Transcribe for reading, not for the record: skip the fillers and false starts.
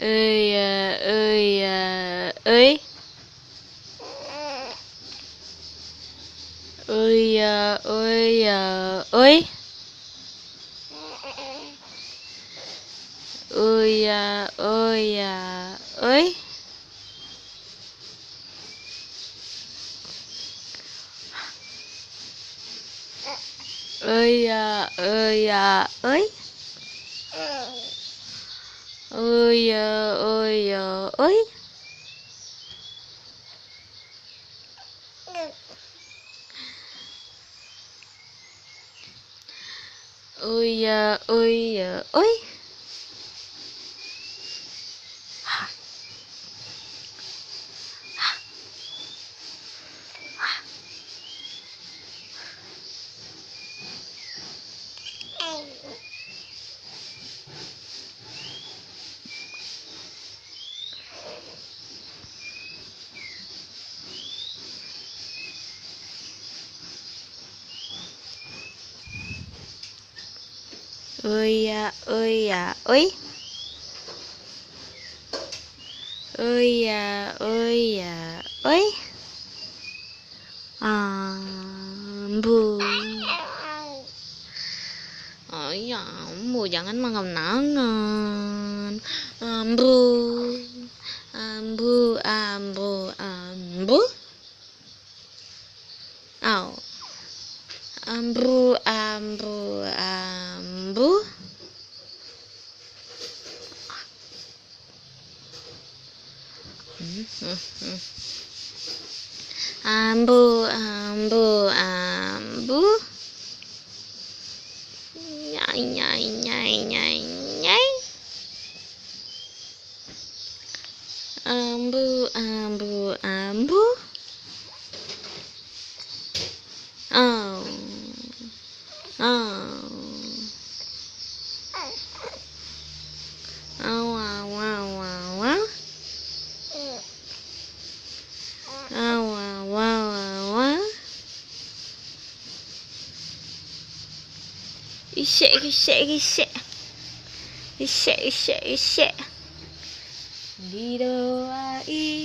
ơi. Ơi ơi ơi. Ơi ơi ơi. Ơi ơi ơi. Ơi ơi ơi. Ơi ơi ơi. Ơi ơi ơi. Ơi ơi ơi. Bu. Oh ya, bu jangan makan nangan. Bu. Bu bu bu. Au. Bu bu bu. Bu bu bu. Nhai nhai nhai nhai nhai. Bu bu bu. Oh. Oh. Oh wow wow wow wow. Oh wow wow wow wow. Isek isek isek. Isek isek isek. Didoain.